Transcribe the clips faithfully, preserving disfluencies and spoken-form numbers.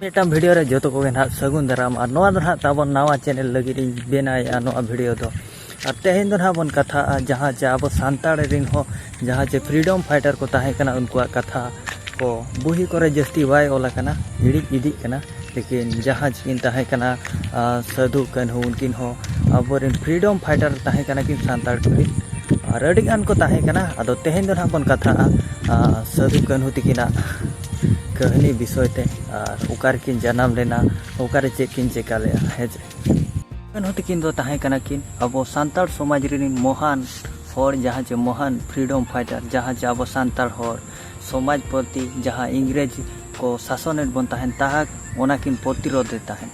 ᱢᱤᱫᱴᱟᱝ ᱵᱷᱤᱰᱤᱭᱳ ᱨᱮ ᱡᱚᱛᱚ ᱠᱚᱜᱮ ᱱᱟᱦᱟᱜ ᱥᱟᱹᱜᱩᱱ ᱫᱟᱨᱟᱢ᱾ ᱟᱨ ᱱᱚᱣᱟ ᱫᱚ ᱱᱟᱦᱟᱜ ᱛᱟᱵᱚᱱ ᱱᱟᱣᱟ ᱪᱮᱱᱮᱞ ᱞᱟᱹᱜᱤᱫ ᱤᱧ ᱵᱮᱱᱟᱣᱮᱫᱼᱟ ᱱᱚᱣᱟ ᱵᱷᱤᱰᱤᱭᱳ ᱫᱚ᱾ ᱟᱨ ᱛᱮᱦᱮᱧ ᱫᱚ ᱱᱟᱦᱟᱜ ᱵᱚᱱ ᱠᱟᱛᱷᱟᱜᱼᱟ ᱡᱟᱦᱟᱸ ᱪᱮ ᱟᱵᱚ ᱥᱟᱱᱛᱟᱲ ᱨᱮᱱ ᱦᱚᱸ ᱡᱟᱦᱟᱸ ᱪᱮ ᱯᱷᱨᱤᱰᱚᱢ ᱯᱷᱟᱭᱴᱟᱨ ᱠᱚ ᱛᱟᱦᱮᱸ ᱠᱟᱱᱟ, ᱩᱱᱠᱩᱣᱟᱜ ᱠᱟᱛᱷᱟ ᱠᱚ ᱵᱩᱦᱤ ᱠᱚᱨᱮ ᱡᱟᱹᱥᱛᱤ ᱵᱟᱭ ᱚᱞ ᱟᱠᱟᱱᱟ, ᱦᱤᱲᱤᱡ ᱤᱫᱤᱜ ᱠᱟᱱᱟ᱾ ᱞᱮᱠᱤᱱ ᱡᱟᱦᱟᱸ ᱪᱤᱠᱤᱱ ᱛᱟᱦᱮᱸ ᱠᱟᱱᱟ, ᱟᱨ ᱥᱟᱹᱫᱷᱩ ᱠᱟᱹᱱᱦᱩ, ᱩᱱᱠᱤᱱ ᱦᱚᱸ ᱟᱵᱚᱨᱮᱱ ᱯᱷᱨᱤᱰᱚᱢ ᱯᱷᱟᱭᱴᱟᱨ ᱛᱟᱦᱮᱸ ᱠᱟᱱᱟ ᱠᱤᱱ ᱥᱟᱱᱛᱟᱲ ᱠᱚᱨᱮᱱ᱾ ᱟᱨ ᱟᱹᱰᱤ ᱜᱟᱱ ᱠᱚ ᱛᱟᱦᱮᱸ ᱠᱟᱱᱟ᱾ ᱟᱫᱚ ᱛᱮᱦᱮᱧ ᱫᱚ ᱱᱟᱦᱟᱜ ᱵᱚᱱ ᱠᱟᱛᱷᱟᱜᱼᱟ, ᱟᱨ ᱥᱟᱹᱫᱷᱩ ᱠᱟᱹᱱᱦᱩ ᱛᱤᱠᱤᱱᱟᱜ ᱠᱟᱹᱦᱱᱤ ᱵᱤᱥᱚᱭ ᱛᱮ, ᱟᱨ ᱚᱠᱟ ᱨᱮᱠᱤᱱ ᱡᱟᱱᱟᱢ ᱞᱮᱱᱟ, ᱚᱠᱟᱨᱮ ᱪᱮᱫ ᱠᱤᱱ ᱪᱮᱠᱟ ᱞᱮᱫᱼᱟ, ᱦᱮᱸ ᱪᱮ? ᱠᱟᱹᱱᱦᱩ ᱛᱤᱠᱤᱱ ᱫᱚ ᱛᱟᱦᱮᱸ ᱠᱟᱱᱟ ᱠᱤᱱ ᱟᱵᱚ ᱥᱟᱱᱛᱟᱲ ᱥᱚᱢᱟᱡᱽ ᱨᱤᱱ ᱢᱚᱦᱟᱱ ᱦᱚᱲ, ᱡᱟᱦᱟᱸ ᱪᱮ ᱢᱚᱦᱟᱱ ᱯᱷᱨᱤᱰᱚᱢ ᱯᱷᱟᱭᱴᱟᱨ, ᱡᱟᱦᱟᱸ ᱪᱮ ᱟᱵᱚ ᱥᱟᱱᱛᱟᱲ ᱦᱚᱲ ᱥᱚᱢᱟᱡᱽ ᱯᱨᱚᱛᱤ ᱡᱟᱦᱟᱸ ᱤᱝᱨᱮᱡᱽ ᱠᱚ ᱥᱟᱥᱚᱱᱮᱫ ᱵᱚᱱ ᱛᱟᱦᱮᱱ, ᱛᱟᱦᱟᱸ ᱚᱱᱟ ᱠᱤᱱ ᱯᱨᱚᱛᱤᱨᱳᱫᱷ ᱮᱫ ᱛᱟᱦᱮᱱ᱾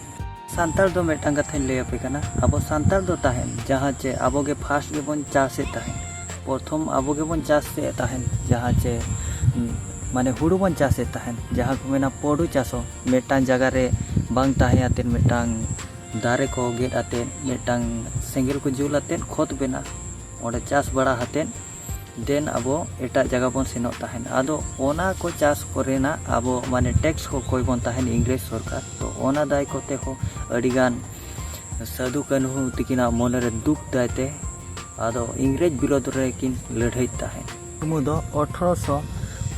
ᱥᱟᱱᱛᱟᱲ ᱫᱚ ᱢᱤᱫᱴᱟᱝ ᱠᱟᱛᱷᱟᱧ ᱞᱟᱹᱭ ᱟᱯᱮ ᱠᱟᱱᱟ, ᱟᱵᱚ ᱥᱟᱱᱛᱟᱲ ᱫᱚ ᱛᱟᱦᱮᱱ ᱡᱟᱦᱟᱸ ᱪᱮ ᱟᱵᱚ ᱜᱮ ᱯᱷᱟᱥᱴ ᱜᱮᱵᱚᱱ ᱪᱟᱥᱮᱫ ᱛᱟᱦᱮᱱ, ᱯᱨᱚᱛᱷᱚᱢ ᱟᱵᱚ ᱜᱮᱵᱚᱱ ᱪᱟᱥᱮᱫ ᱛᱟᱦᱮᱱ, ᱡᱟᱦᱟᱸ ᱪᱮ, ᱩᱢ, ᱢᱟᱱᱮ ᱦᱩᱲᱩ ᱵᱚᱱ ᱪᱟᱥᱮᱫ ᱛᱟᱦᱮᱱ, ᱡᱟᱦᱟᱸ ᱠᱚ ᱢᱮᱱᱟ ᱯᱚᱰᱩ ᱪᱟᱥᱚ᱾ ᱢᱤᱫᱴᱟᱝ ᱡᱟᱭᱜᱟ ᱨᱮ ᱵᱟᱝ ᱛᱟᱦᱮᱸ ᱟᱛᱮᱫ ᱢᱤᱫᱴᱟᱝ ᱫᱟᱨᱮ ᱠᱚ ᱜᱮᱫ ᱟᱛᱮᱫ, ᱢᱤᱫᱴᱟᱝ ᱥᱮᱸᱜᱮᱞ ᱠᱚ ᱡᱩᱞ ᱟᱛᱮᱫ ᱠᱷᱚᱛ ᱵᱮᱱᱟᱜ, ᱚᱸᱰᱮ ᱪᱟᱥ ᱵᱟᱲᱟ ᱟᱛᱮᱫ ᱫᱮᱱ ᱟᱵᱚ ᱮᱴᱟᱜ ᱡᱟᱭᱜᱟ ᱵᱚᱱ ᱥᱮᱱᱚᱜ ᱛᱟᱦᱮᱱ᱾ ᱟᱫᱚ ᱚᱱᱟ ᱠᱚ ᱪᱟᱥ ᱠᱚᱨᱮᱱᱟᱜ ᱟᱵᱚ ᱢᱟᱱᱮ ᱴᱮᱠᱥ ᱠᱚ ᱠᱚᱭ ᱵᱚᱱ ᱛᱟᱦᱮᱱ ᱤᱝᱨᱮᱡᱽ ᱥᱚᱨᱠᱟᱨ᱾ ᱛᱚ ᱚᱱᱟ ᱫᱟᱭ ᱠᱚᱛᱮ ᱦᱚᱸ ᱟᱹᱰᱤᱜᱟᱱ ᱥᱟᱹᱫᱷᱩ ᱠᱟᱹᱱᱦᱩ ᱛᱤᱠᱤᱱᱟᱜ ᱢᱚᱱᱮᱨᱮ ᱫᱩᱠ ᱫᱟᱭᱛᱮ ᱟᱫᱚ ᱤᱝᱨᱮᱡᱽ ᱵᱤᱨᱳᱫᱷ ᱨᱮᱠᱤᱱ ᱞᱟᱹᱲᱦᱟᱹᱭ ᱛᱟᱦᱮᱸᱫ᱾ ᱢᱩᱨᱢᱩ ᱫᱚ ᱟᱴᱷᱨᱚᱥᱚ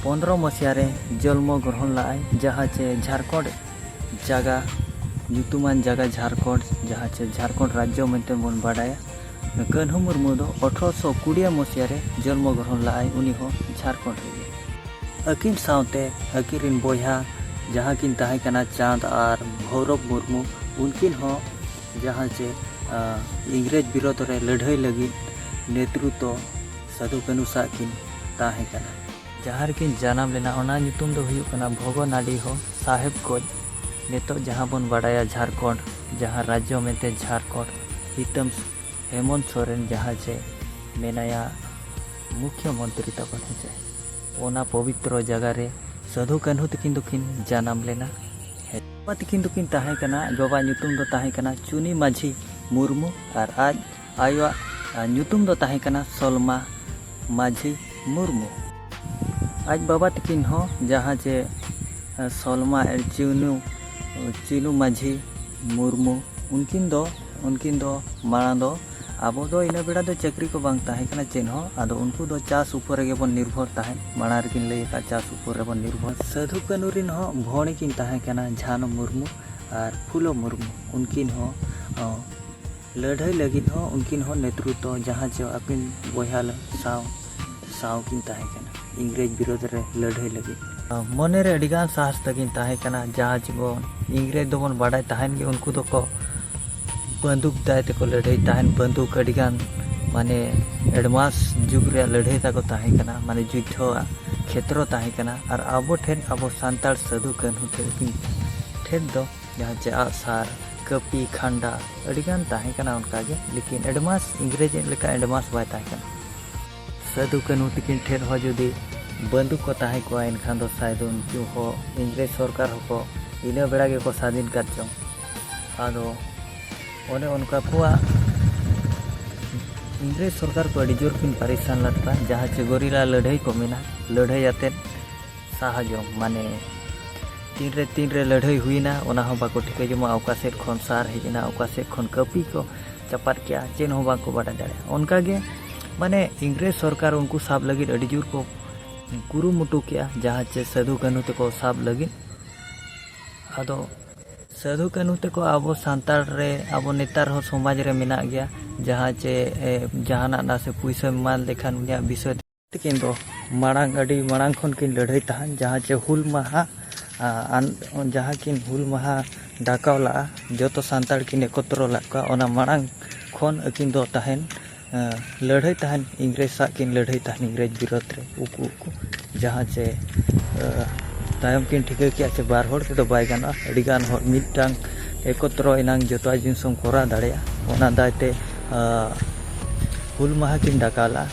ᱯᱚᱱᱫᱽᱨᱚ ᱢᱚᱥᱤᱭᱟ ᱨᱮ ᱡᱚᱱᱢᱚ ᱜᱨᱚᱦᱚᱱ ᱞᱟᱜᱼᱟᱭ, ᱡᱟᱦᱟᱸ ᱪᱮ ᱡᱷᱟᱲᱠᱷᱚᱸᱰ ᱡᱟᱭᱜᱟ, ᱧᱩᱛᱩᱢᱟᱱ ᱡᱟᱭᱜᱟ ᱡᱷᱟᱲᱠᱷᱚᱸᱰ, ᱡᱟᱦᱟᱸ ᱪᱮ ᱡᱷᱟᱲᱠᱷᱚᱸᱰ ᱨᱟᱡᱽᱡᱚ ᱢᱮᱱᱛᱮ ᱵᱚᱱ ᱵᱟᱰᱟᱭᱟ᱾ ᱠᱟᱹᱱᱦᱩ ᱢᱩᱨᱢᱩ ᱫᱚ ᱟᱴᱷᱨᱚᱥᱚ ᱠᱩᱲᱤ ᱢᱚᱥᱤᱭᱟ ᱨᱮ ᱡᱚᱱᱢᱚ ᱜᱨᱚᱦᱚᱱ ᱞᱟᱜᱼᱟᱭ, ᱩᱱᱤ ᱦᱚᱸ ᱡᱷᱟᱲᱠᱷᱚᱸᱰ ᱨᱮᱜᱮ᱾ ᱟᱹᱠᱤᱱ ᱥᱟᱶᱛᱮ ᱟᱹᱠᱤᱱ ᱨᱤᱱ ᱵᱚᱭᱦᱟ ᱡᱟᱦᱟᱸ ᱠᱤᱱ ᱛᱟᱦᱮᱸ ᱠᱟᱱᱟ ᱪᱟᱸᱫᱽ ᱟᱨ ᱵᱷᱳᱣᱨᱚᱵ ᱢᱩᱨᱢᱩ, ᱩᱱᱠᱤᱱ ᱦᱚᱸ ᱡᱟᱦᱟᱸ ᱪᱮ, ᱟ, ᱤᱝᱨᱮᱡᱽ ᱵᱤᱨᱳᱫᱷ ᱨᱮ ᱞᱟᱹᱲᱦᱟᱹᱭ ᱞᱟᱹᱜᱤᱫ ᱱᱮᱛᱨᱤᱛᱵ ᱥᱟᱹᱫᱷᱩ ᱠᱟᱹᱱᱦᱩ ᱥᱟᱶ ᱠᱤᱱ ᱛᱟᱦᱮᱸ ᱠᱟᱱᱟ᱾ ᱡᱟᱦᱟᱸ ᱨᱮᱠᱤᱱ ᱡᱟᱱᱟᱢ ᱞᱮᱱᱟ, ᱚᱱᱟ ᱧᱩᱛᱩᱢ ᱫᱚ ᱦᱩᱭᱩᱜ ᱠᱟᱱᱟ ᱵᱷᱚᱜᱚᱱᱟᱰᱤᱦᱚ ᱥᱟᱦᱮᱵᱽᱜᱚᱸᱡᱽ, ᱱᱤᱛᱚᱜ ᱡᱟᱦᱟᱸ ᱵᱚᱱ ᱵᱟᱰᱟᱭᱟ ᱡᱷᱟᱲᱠᱷᱚᱸᱰ, ᱡᱟᱦᱟᱸ ᱨᱟᱡᱽᱡᱚ ᱢᱮᱱᱛᱮ ᱡᱷᱟᱲᱠᱷᱚᱸᱰ, ᱦᱤᱛᱟᱹᱢ ᱦᱮᱢᱚᱱᱛ ᱥᱚᱨᱮᱱ ᱡᱟᱦᱟᱸ ᱪᱮ ᱢᱮᱱᱟᱭᱟ ᱢᱩᱠᱷᱭᱚ ᱢᱚᱱᱛᱨᱤ ᱛᱟᱵᱚᱱ, ᱦᱮᱸ ᱪᱮ, ᱚᱱᱟ ᱯᱚᱵᱤᱛᱨᱚ ᱡᱟᱭᱜᱟ ᱨᱮ ᱥᱟᱹᱫᱷᱩ ᱠᱟᱹᱱᱦᱩ ᱛᱤᱠᱤᱱ ᱫᱚᱠᱤᱱ ᱡᱟᱱᱟᱢ ᱞᱮᱱᱟ᱾ ᱵᱟᱵᱟ ᱛᱤᱠᱤᱱ ᱫᱚᱠᱤᱱ ᱛᱟᱦᱮᱸ ᱠᱟᱱᱟ, ᱟᱡ ᱵᱟᱵᱟᱣᱟᱜ ᱧᱩᱛᱩᱢ ᱫᱚ ᱛᱟᱦᱮᱸ ᱠᱟᱱᱟ ᱪᱩᱱᱤ ᱢᱟᱹᱡᱷᱤ ᱢᱩᱨᱢᱩ ᱟᱨ ᱟᱡ ᱟᱭᱳᱣᱟᱜ, ᱟ, ᱧᱩᱛᱩᱢ ᱫᱚ ᱛᱟᱦᱮᱸ ᱠᱟᱱᱟ ᱥᱚᱞᱢᱟ ᱢᱟᱹᱡᱷᱤ ᱢᱩᱨᱢᱩ᱾ ᱟᱡ ᱵᱟᱵᱟ ᱛᱤᱠᱤᱱ ᱦᱚᱸ ᱡᱟᱦᱟᱸ ᱪᱮ ᱥᱚᱞᱢᱟ ᱟᱨ ᱪᱩᱱᱩ, ᱪᱩᱱᱩ ᱢᱟᱹᱡᱷᱤ ᱢᱩᱨᱢᱩ, ᱩᱱᱠᱤᱱ ᱫᱚ, ᱩᱱᱠᱤᱱ ᱫᱚ ᱢᱟᱲᱟᱝ ᱫᱚ, ᱟᱵᱚ ᱫᱚ ᱤᱱᱟᱹ ᱵᱮᱲᱟ ᱫᱚ ᱪᱟᱹᱠᱨᱤ ᱠᱚ ᱵᱟᱝ ᱛᱟᱦᱮᱸ ᱠᱟᱱᱟ ᱪᱮᱫ ᱦᱚᱸ, ᱟᱫᱚ ᱩᱱᱠᱩ ᱫᱚ ᱪᱟᱥ ᱩᱯᱚᱨ ᱨᱮᱜᱮ ᱵᱚᱱ ᱱᱤᱨᱵᱷᱚᱨ ᱛᱟᱦᱮᱸᱫ᱾ ᱢᱟᱲᱟᱝ ᱨᱮᱜᱤᱧ ᱞᱟᱹᱭ ᱟᱠᱟᱫ, ᱪᱟᱥ ᱩᱯᱚᱨ ᱨᱮᱵᱚᱱ ᱱᱤᱨᱵᱷᱚᱨ᱾ ᱥᱟᱹᱫᱷᱩ ᱠᱟᱹᱱᱩ ᱨᱤᱱ ᱦᱚᱸ ᱵᱷᱚᱱᱤ ᱠᱤᱱ ᱛᱟᱦᱮᱸ ᱠᱟᱱᱟ, ᱡᱷᱟᱱᱚ ᱢᱩᱨᱢᱩ ᱟᱨ ᱯᱷᱩᱞᱚ ᱢᱩᱨᱢᱩ, ᱩᱱᱠᱤᱱ ᱦᱚᱸ, ᱚ, ᱞᱟᱹᱲᱦᱟᱹᱭ ᱞᱟᱹᱜᱤᱫ ᱦᱚᱸ ᱩᱱᱠᱤᱱ ᱦᱚᱸ ᱱᱮᱛᱨᱩᱛᱛᱚ, ᱡᱟᱦᱟᱸ ᱪᱮ ᱟᱹᱠᱤᱱ ᱵᱚᱭᱦᱟ ᱞᱮ-, ᱥᱟᱶ, ᱥᱟᱶ ᱠᱤᱱ ᱛᱟᱦᱮᱸ ᱠᱟᱱᱟ ᱤᱝᱨᱮᱡᱽ ᱵᱤᱨᱳᱫᱷ ᱨᱮ ᱞᱟᱹᱲᱦᱟᱹᱭ ᱞᱟᱹᱜᱤᱫ᱾ ᱢᱚᱱᱮ ᱨᱮ ᱟᱹᱰᱤ ᱜᱟᱱ ᱥᱟᱦᱚᱥ ᱛᱟᱹᱠᱤᱱ ᱛᱟᱦᱮᱸ ᱠᱟᱱᱟ, ᱡᱟᱦᱟᱸ ᱪᱮ ᱵᱚᱱ ᱤᱝᱨᱮᱡᱽ ᱫᱚᱵᱚᱱ ᱵᱟᱰᱟᱭ ᱛᱟᱦᱮᱱ ᱜᱮ, ᱩᱱᱠᱩ ᱫᱚᱠᱚ ᱵᱟᱱᱫᱩᱠ ᱫᱟᱭ ᱛᱮᱠᱚ ᱞᱟᱹᱲᱦᱟᱹᱭ ᱛᱟᱦᱮᱱ, ᱵᱟᱱᱫᱩᱠ ᱟᱹᱰᱤ ᱜᱟᱱ, ᱢᱟᱱᱮ, advance ᱡᱩᱜᱽ ᱨᱮᱭᱟᱜ ᱞᱟᱹᱲᱦᱟᱹᱭ ᱛᱟᱠᱚ ᱛᱟᱦᱮᱸ ᱠᱟᱱᱟ, ᱢᱟᱱᱮ, ᱡᱩᱫᱽᱫᱷᱚ ᱠᱷᱮᱛᱨᱚ ᱛᱟᱦᱮᱸ ᱠᱟᱱᱟ᱾ ᱟᱨ ᱟᱵᱚ ᱴᱷᱮᱱ, ᱟᱵᱚ ᱥᱟᱱᱛᱟᱲ ᱥᱟᱹᱫᱷᱩ ᱠᱟᱹᱱᱦᱩ ᱴᱷᱮᱱ, ᱴᱷᱮᱱ ᱫᱚ ᱡᱟᱦᱟᱸ ᱪᱮ ᱟᱜᱼᱥᱟᱨ, ᱠᱟᱹᱯᱤ, ᱠᱷᱟᱱᱰᱟ ᱟᱹᱰᱤ ᱜᱟᱱ ᱛᱟᱦᱮᱸ ᱠᱟᱱᱟ ᱚᱱᱠᱟ ᱜᱮ, ᱞᱮᱠᱤᱱ advance ᱤᱝᱨᱮᱡᱽ ᱞᱮᱠᱟ advance ᱵᱟᱭ ᱛᱟᱦᱮᱸ ᱠᱟᱱᱟ᱾ ᱥᱟᱹᱫᱷᱩ ᱠᱟᱹᱱᱦᱩ ᱛᱟᱹᱠᱤᱱ ᱴᱷᱮᱱ ᱦᱚᱸ ᱡᱩᱫᱤ ᱵᱟᱹᱱᱫᱩᱠ ᱠᱚ ᱛᱟᱦᱮᱸ ᱠᱚᱜᱼᱟ, ᱮᱱᱠᱷᱟᱱ ᱫᱚ ᱥᱟᱭᱫ ᱩᱱᱠᱩ ᱦᱚᱸ ᱤᱝᱨᱮᱡᱽ ᱥᱚᱨᱠᱟᱨ ᱦᱚᱸᱠᱚ ᱤᱱᱟᱹ ᱵᱮᱲᱟ ᱜᱮᱠᱚ ᱥᱟᱹᱫᱷᱤᱱ ᱠᱟᱫ ᱪᱚᱝ᱾ ᱟᱫᱚ ᱚᱱᱮ ᱚᱱᱠᱟ ᱠᱚᱣᱟᱜ ᱤᱝᱨᱮᱡᱽ ᱥᱚᱨᱠᱟᱨ ᱠᱚ ᱟᱹᱰᱤ ᱡᱳᱨ ᱠᱤᱱ ᱯᱟᱨᱤᱥᱟᱱ ᱞᱮᱫ ᱠᱚᱣᱟ, ᱡᱟᱦᱟᱸ ᱪᱮ ᱜᱚᱨᱤᱞᱟ ᱞᱟᱹᱲᱦᱟᱹᱭ ᱠᱚ ᱢᱮᱱᱟ, ᱞᱟᱹᱲᱦᱟᱹᱭ ᱟᱛᱮᱫ ᱥᱟᱦᱟ ᱡᱚᱝ, ᱢᱟᱱᱮ, ᱛᱤᱱᱨᱮ, ᱛᱤᱱᱨᱮ ᱞᱟᱹᱲᱦᱟᱹᱭ ᱦᱩᱭᱱᱟ, ᱚᱱᱟ ᱦᱚᱸ ᱵᱟᱠᱚ ᱴᱷᱤᱠᱟᱹ ᱡᱚᱝᱟ, ᱚᱠᱟ ᱥᱮᱫ ᱠᱷᱚᱱ ᱥᱟᱨ ᱦᱮᱡ ᱮᱱᱟ, ᱚᱠᱟ ᱥᱮᱫ ᱠᱷᱚᱱ ᱠᱟᱹᱯᱤ ᱠᱚ ᱪᱟᱯᱟᱫ ᱠᱮᱜᱼᱟ, ᱪᱮᱫ ᱦᱚᱸ ᱵᱟᱝᱠᱚ ᱵᱟᱰᱟᱭ ᱫᱟᱲᱮᱭᱟᱜᱼᱟ᱾ ᱚᱱᱠᱟᱜᱮ, ᱢᱟᱱᱮ, ᱤᱝᱨᱮᱡᱽ ᱥᱚᱨᱠᱟᱨ ᱩᱱᱠᱩ ᱥᱟᱵ ᱞᱟᱹᱜᱤᱫ ᱟᱹᱰᱤ ᱡᱳᱨ ᱠᱚ ᱠᱩᱨᱩᱢᱩᱴᱩ ᱠᱮᱜᱼᱟ, ᱡᱟᱦᱟᱸ ᱪᱮ ᱥᱟᱹᱫᱷᱩ ᱠᱟᱹᱱᱦᱩ ᱛᱮᱠᱚ ᱥᱟᱵ ᱞᱟᱹᱜᱤᱫ᱾ ᱟᱫᱚ ᱥᱟᱹᱫᱷᱩ ᱠᱟᱹᱱᱦᱩ ᱛᱮᱠᱚ ᱟᱵᱚ ᱥᱟᱱᱛᱟᱲ ᱨᱮ, ᱟᱵᱚ ᱱᱮᱛᱟᱨ ᱦᱚᱸ ᱥᱚᱢᱟᱡᱽ ᱨᱮ ᱢᱮᱱᱟᱜ ᱜᱮᱭᱟ, ᱡᱟᱦᱟᱸ ᱪᱮ, ᱮ, ᱡᱟᱦᱟᱱᱟᱜ ᱱᱟᱥᱮ ᱯᱩᱭᱥᱟᱹᱢ ᱮᱢᱟ ᱞᱮᱠᱷᱟᱱ ᱩᱱᱤᱭᱟᱜ ᱵᱤᱥᱚᱭ ᱛᱟᱹᱠᱤᱱ ᱫᱚ ᱢᱟᱲᱟᱝ, ᱟᱹᱰᱤ ᱢᱟᱲᱟᱝ ᱠᱷᱚᱱ ᱠᱤᱱ ᱞᱟᱹᱲᱦᱟᱹᱭ ᱛᱟᱦᱮᱸᱱ, ᱡᱟᱦᱟᱸ ᱪᱮ ᱦᱩᱞ ᱢᱟᱦᱟ, ᱟ, ᱟᱱ-, ᱡᱟᱦᱟᱸ ᱠᱤᱱ ᱦᱩᱞ ᱢᱟᱦᱟ ᱰᱟᱠᱟᱣ ᱞᱟᱜᱼᱟ, ᱡᱚᱛᱚ ᱥᱟᱱᱛᱟᱲ ᱠᱤᱱ ᱮᱠᱚᱛᱨᱚ ᱞᱮᱫ ᱠᱚᱣᱟ, ᱚᱱᱟ ᱢᱟᱲᱟᱝ ᱠᱷᱚᱱ ᱟᱹᱠᱤᱱ ᱫᱚ ᱛᱟᱦᱮᱸᱱ, ᱟ, ᱞᱟᱹᱲᱦᱟᱹᱭ ᱛᱟᱦᱮᱸᱱ, ᱤᱝᱨᱮᱡᱽ ᱥᱟᱶ ᱠᱤᱱ ᱞᱟᱹᱲᱦᱟᱹᱭ ᱛᱟᱦᱮᱸᱱ, ᱤᱝᱨᱮᱡᱽ ᱵᱤᱨᱳᱫᱷ ᱨᱮ ᱩᱠᱩ ᱩᱠᱩ, ᱡᱟᱦᱟᱸ ᱪᱮ, ᱟ, ᱛᱟᱭᱚᱢ ᱠᱤᱱ ᱴᱷᱤᱠᱟᱹ ᱠᱮᱜᱼᱟ ᱪᱮ ᱵᱟᱨ ᱦᱚᱲ ᱛᱮᱫᱚ ᱵᱟᱭ ᱜᱟᱱᱚᱜᱼᱟ, ᱟᱹᱰᱤ ᱜᱟᱱ ᱦᱚᱲ ᱢᱤᱫᱴᱟᱝ ᱮᱠᱚᱛᱨᱚ ᱮᱱᱟᱝ ᱡᱚᱛᱚᱣᱟᱜ ᱡᱤᱱᱤᱥ ᱮᱢ ᱠᱚᱨᱟᱣ ᱫᱟᱲᱮᱭᱟᱜᱼᱟ᱾ ᱚᱱᱟ ᱫᱟᱭ ᱛᱮ, ᱟ, ᱦᱩᱞ ᱢᱟᱦᱟ ᱠᱤᱱ ᱰᱟᱠᱟᱣ ᱞᱟᱜᱼᱟ,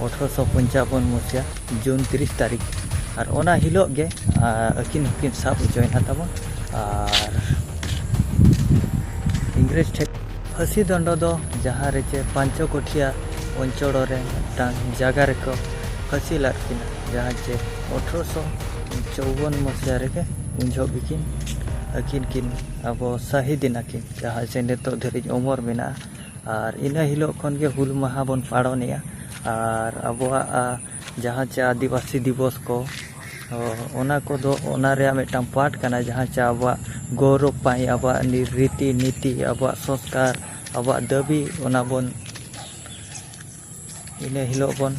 ᱟᱴᱷᱨᱚᱥᱚ ᱯᱚᱧᱪᱟᱵᱚᱱ ᱢᱩᱪᱟᱹᱫ ᱡᱩᱱ ᱛᱤᱨᱤᱥ ᱛᱟᱹᱨᱤᱠᱷ᱾ ᱟᱨ ᱚᱱᱟ ᱦᱤᱞᱳᱜ ᱜᱮ, ᱟ, ᱟᱹᱠᱤᱱ ᱦᱚᱸᱠᱤᱱ ᱥᱟᱵ ᱦᱚᱪᱚᱭᱮᱱᱟ ᱛᱟᱵᱚᱱ᱾ ᱟᱨ ᱤᱝᱨᱮᱡᱽ ᱴᱷᱮᱱ ᱯᱷᱟᱹᱥᱤ ᱫᱚᱱᱰᱚ ᱫᱚ ᱡᱟᱦᱟᱸ ᱨᱮ ᱪᱮ ᱯᱟᱸᱪᱚ ᱠᱚᱴᱷᱤᱭᱟ ᱚᱧᱪᱚᱲ ᱨᱮ ᱢᱤᱫᱴᱟᱝ ᱡᱟᱭᱜᱟ ᱨᱮᱠᱚ ᱯᱷᱟᱹᱥᱤ ᱞᱮᱫ ᱠᱤᱱᱟ, ᱡᱟᱦᱟᱸ ᱪᱮ ᱟᱴᱷᱨᱚᱥᱚ ᱪᱚᱣᱣᱚᱱ ᱢᱟᱥᱤᱦᱟ ᱨᱮᱜᱮ ᱩᱱ ᱡᱚᱦᱚᱜ ᱜᱮᱠᱤᱱ, ᱟᱹᱠᱤᱱ ᱠᱤᱱ ᱟᱵᱚ ᱥᱟᱹᱦᱤᱫ ᱮᱱᱟ ᱠᱤᱱ, ᱡᱟᱦᱟᱸ ᱡᱮ ᱱᱤᱛᱚᱜ ᱫᱷᱟᱹᱨᱤᱡ ᱚᱢᱚᱨ ᱢᱮᱱᱟᱜᱼᱟ᱾ ᱟᱨ ᱤᱱᱟᱹ ᱦᱤᱞᱳᱜ ᱠᱷᱚᱱ ᱜᱮ ᱦᱩᱞ ᱢᱟᱦᱟ ᱵᱚᱱ ᱯᱟᱲᱚᱱᱮᱜᱼᱟ᱾ ᱟᱨ ᱟᱵᱚᱣᱟᱜ, ᱟ, ᱡᱟᱦᱟᱸ ᱪᱮ ᱟᱹᱫᱤᱵᱟᱹᱥᱤ ᱫᱤᱵᱚᱥ ᱠᱚ, ᱚ, ᱚᱱᱟ ᱠᱚᱫᱚ ᱚᱱᱟ ᱨᱮᱭᱟᱜ ᱢᱤᱫᱴᱟᱝ ᱯᱟᱨᱴ ᱠᱟᱱᱟ, ᱡᱟᱦᱟᱸ ᱪᱮ ᱟᱵᱚᱣᱟᱜ ᱜᱚᱨᱚᱵᱽ ᱯᱟᱹᱦᱤ, ᱟᱵᱚᱣᱟᱜ ᱱᱤ-, ᱨᱤᱛᱤ ᱱᱤᱛᱤ, ᱟᱵᱚᱣᱟᱜ ᱥᱚᱝᱥᱠᱟᱨ, ᱟᱵᱚᱣᱟᱜ ᱫᱟᱹᱵᱤ, ᱚᱱᱟ ᱵᱚᱱ ᱤᱱᱟᱹ ᱦᱤᱞᱳᱜ ᱵᱚᱱ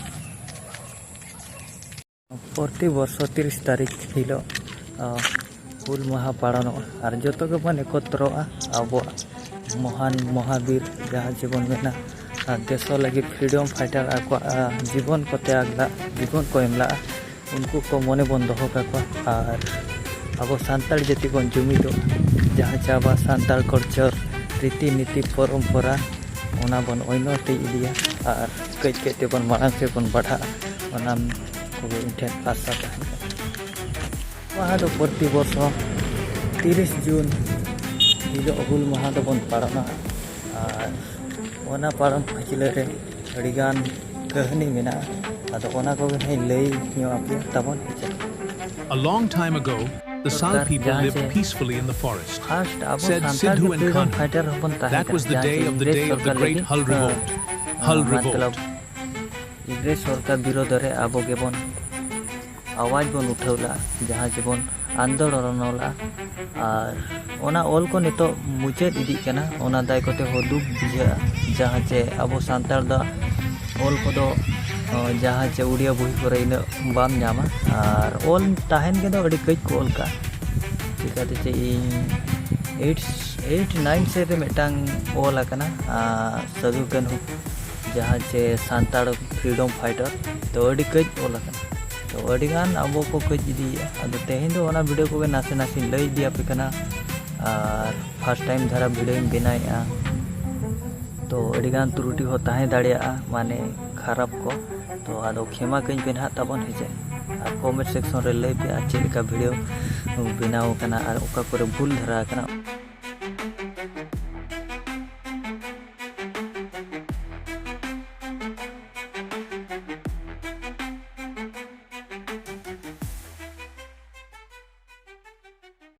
ᱯᱨᱚᱛᱤ ᱵᱚᱨᱥᱚ ᱛᱤᱨᱤᱥ ᱛᱟᱹᱨᱤᱠᱷ ᱦᱤᱞᱳᱜ, ᱟ, ᱦᱩᱞ ᱢᱟᱦᱟ ᱯᱟᱲᱚᱱᱚᱜᱼᱟ᱾ ᱟᱨ ᱡᱚᱛᱚ ᱜᱮᱵᱚᱱ ᱮᱠᱚᱛᱨᱚᱜᱼᱟ᱾ ᱟᱵᱚᱣᱟᱜ ᱢᱚᱦᱟᱱ ᱢᱚᱦᱟᱵᱤᱨ, ᱡᱟᱦᱟᱸ ᱡᱮᱵᱚᱱ ᱢᱮᱱᱟ, ᱟ, ᱫᱮᱥᱚ ᱞᱟᱹᱜᱤᱫ ᱯᱷᱨᱤᱰᱚᱢ ᱯᱷᱟᱭᱴᱟᱨ ᱟᱠᱚᱣᱟᱜ, ᱟ, ᱡᱤᱵᱚᱱ ᱠᱚ ᱛᱮᱭᱟᱜ ᱞᱟᱜ, ᱡᱤᱵᱚᱱ ᱠᱚ ᱮᱢ ᱞᱟᱜᱼᱟ, ᱩᱱᱠᱩ ᱠᱚ ᱢᱚᱱᱮ ᱵᱚᱱ ᱫᱚᱦᱚ ᱠᱟᱠᱚᱣᱟ᱾ ᱟᱨ ᱟᱵᱚ ᱥᱟᱱᱛᱟᱲ ᱡᱟᱹᱛᱤ ᱵᱚᱱ ᱡᱩᱢᱤᱫᱚᱜᱼᱟ, ᱡᱟᱦᱟᱸ ᱪᱮ ᱟᱵᱚᱣᱟᱜ ᱥᱟᱱᱛᱟᱲ ᱠᱚᱞᱪᱟᱨ, ᱨᱤᱛᱤ ᱱᱤᱛᱤ, ᱯᱚᱨᱚᱢᱯᱚᱨᱟ, ᱚᱱᱟ ᱵᱚᱱ ᱩᱭᱱᱚᱛᱤ ᱤᱫᱤᱭᱟ᱾ ᱟᱨ ᱠᱟᱹᱡ ᱠᱟᱹᱡ ᱛᱮᱵᱚᱱ ᱢᱟᱲᱟᱝ ᱥᱮᱫ ᱵᱚᱱ ᱵᱟᱲᱦᱟᱜᱼᱟ, ᱚᱱᱟ ᱠᱚᱜᱮ ᱤᱧ ᱴᱷᱮᱱ ᱟᱥᱟ ᱛᱟᱦᱮᱱ ᱠᱟᱱᱟ᱾ ᱢᱟᱦᱟ ᱫᱚ ᱯᱨᱚᱛᱤ ᱵᱚᱨᱥᱚ ᱛᱤᱨᱤᱥ ᱡᱩᱱ ᱦᱤᱞᱳᱜ ᱦᱩᱞ ᱢᱟᱦᱟ ᱫᱚᱵᱚᱱ ᱯᱟᱲᱚᱱᱟ᱾ ᱟᱨ ᱚᱱᱟ ᱯᱟᱲᱚᱱ ᱯᱟᱹᱪᱷᱞᱟᱹ ᱨᱮ ᱟᱹᱰᱤᱜᱟᱱ ᱠᱟᱹᱦᱱᱤ ᱢᱮᱱᱟᱜᱼᱟ᱾ ᱟᱫᱚ ᱚᱱᱟ ᱠᱚᱜᱮ ᱦᱟᱸᱜ ᱤᱧ ᱞᱟᱹᱭ ᱧᱚᱜ ᱟᱯᱮᱭᱟ ᱛᱟᱵᱚᱱ᱾ A long time ago, the San people lived peacefully in the forest. First ᱟᱵᱚ said ᱥᱟᱱᱛᱟᱲ Sidhu ᱜᱮ and freedom Kanhu. Fighter ᱦᱚᱵᱚᱱ ᱛᱟᱦᱮᱸ That was ᱠᱟᱱᱟ, the ᱡᱟᱦᱟᱸ day ᱡᱮ of the ᱤᱝᱨᱮᱡᱽ day of the ᱥᱚᱨᱠᱟᱨ great ᱞᱟᱹᱜᱤᱫ, Hal ᱟᱸ, Revolt. ᱟᱸ, Hal ᱢᱚᱛᱞᱚᱵ Revolt. ᱤᱝᱨᱮᱡᱽ ᱥᱚᱨᱠᱟᱨ ᱵᱤᱨᱳᱫᱷ ᱨᱮ ᱟᱵᱚ ᱜᱮᱵᱚᱱ ᱟᱣᱟᱡᱽ ᱵᱚᱱ ᱩᱴᱷᱟᱹᱣ ᱞᱟᱜᱼᱟ, ᱡᱟᱦᱟᱸ ᱡᱮᱵᱚᱱ ᱟᱱᱫᱳᱞᱚᱱ ᱞᱟᱜᱼᱟ᱾ ᱟᱨ ᱚᱱᱟ ᱚᱞ ᱠᱚ ᱱᱤᱛᱚᱜ ᱢᱩᱪᱟᱹᱫ ᱤᱫᱤᱜ ᱠᱟᱱᱟ, ᱚᱱᱟ ᱫᱟᱭ ᱠᱚᱛᱮ ᱦᱚᱸ ᱫᱩᱠ ᱵᱩᱡᱷᱟᱹᱜᱼᱟ, ᱡᱟᱦᱟᱸ ᱪᱮ ᱟᱵᱚ ᱥᱟᱱᱛᱟᱲ ᱫᱚ ᱚᱞ ᱠᱚᱫᱚ, ᱚ, ᱡᱟᱦᱟᱸ ᱪᱮ ᱩᱲᱤᱭᱟ ᱵᱳᱭ ᱠᱚᱨᱮ ᱤᱱᱟᱹᱜ ᱵᱟᱢ ᱧᱟᱢᱟ᱾ ᱟᱨ ᱚᱞ ᱛᱟᱦᱮᱱ ᱜᱮ ᱫᱚ ᱟᱹᱰᱤ ᱠᱟᱹᱡ ᱠᱚ ᱚᱞ ᱠᱟᱜᱼᱟ᱾ ᱪᱤᱠᱟᱹᱛᱮ ᱪᱮ ᱤᱧ ᱮᱭᱤᱴ, ᱮᱭᱤᱴ ᱱᱟᱭᱤᱱ ᱥᱮᱫ ᱨᱮ ᱢᱤᱫᱴᱟᱝ ᱚᱞ ᱟᱠᱟᱱᱟ, ᱟᱨ ᱥᱟᱹᱫᱷᱩ ᱠᱟᱹᱱᱦᱩ, ᱡᱟᱦᱟᱸ ᱪᱮ ᱥᱟᱱᱛᱟᱲ ᱯᱷᱨᱤᱰᱚᱢ ᱯᱷᱟᱭᱴᱟᱨ, ᱛᱚ ᱟᱹᱰᱤ ᱠᱟᱹᱡ ᱚᱞ ᱟᱠᱟᱱᱟ᱾ ᱛᱚ ᱟᱹᱰᱤᱜᱟᱱ ᱟᱵᱚ ᱠᱚ ᱠᱟᱹᱡ ᱤᱫᱤᱭᱮᱫᱼᱟ᱾ ᱟᱫᱚ ᱛᱮᱦᱮᱧ ᱫᱚ ᱚᱱᱟ ᱵᱷᱤᱰᱤᱭᱳ ᱠᱚᱜᱮ ᱱᱟᱥᱮ ᱱᱟᱥᱮᱧ ᱞᱟᱹᱭ ᱤᱫᱤᱭᱟᱯᱮ ᱠᱟᱱᱟ᱾ ᱟᱨ ᱯᱷᱟᱥᱴ ᱴᱟᱭᱤᱢ ᱫᱷᱟᱨᱟ ᱵᱷᱤᱰᱤᱭᱳᱧ ᱵᱮᱱᱟᱣᱮᱫᱼᱟ, ᱛᱚ ᱟᱹᱰᱤᱜᱟᱱ ᱛᱨᱩᱴᱤ ᱦᱚᱸ ᱛᱟᱦᱮᱸ ᱫᱟᱲᱮᱭᱟᱜᱼᱟ, ᱢᱟᱱᱮ ᱠᱷᱟᱨᱟᱯ ᱠᱚ᱾ ᱛᱚ ᱟᱫᱚ ᱠᱷᱮᱢᱟ ᱠᱟᱹᱧ ᱯᱮ ᱱᱟᱦᱟᱜ ᱛᱟᱵᱚᱱ, ᱦᱮᱸ ᱪᱮ? ᱟᱨ ᱠᱚᱢᱮᱱᱴ ᱥᱮᱠᱥᱚᱱ ᱨᱮ ᱞᱟᱹᱭ ᱯᱮ ᱟᱨ ᱪᱮᱫ ᱞᱮᱠᱟ ᱵᱷᱤᱰᱤᱭᱳ ᱵᱮᱱᱟᱣ ᱠᱟᱱᱟ ᱟᱨ ᱚᱠᱟ ᱠᱚᱨᱮ ᱵᱷᱩᱞ ᱫᱷᱟᱨᱟ ᱟᱠᱟᱱᱟ᱾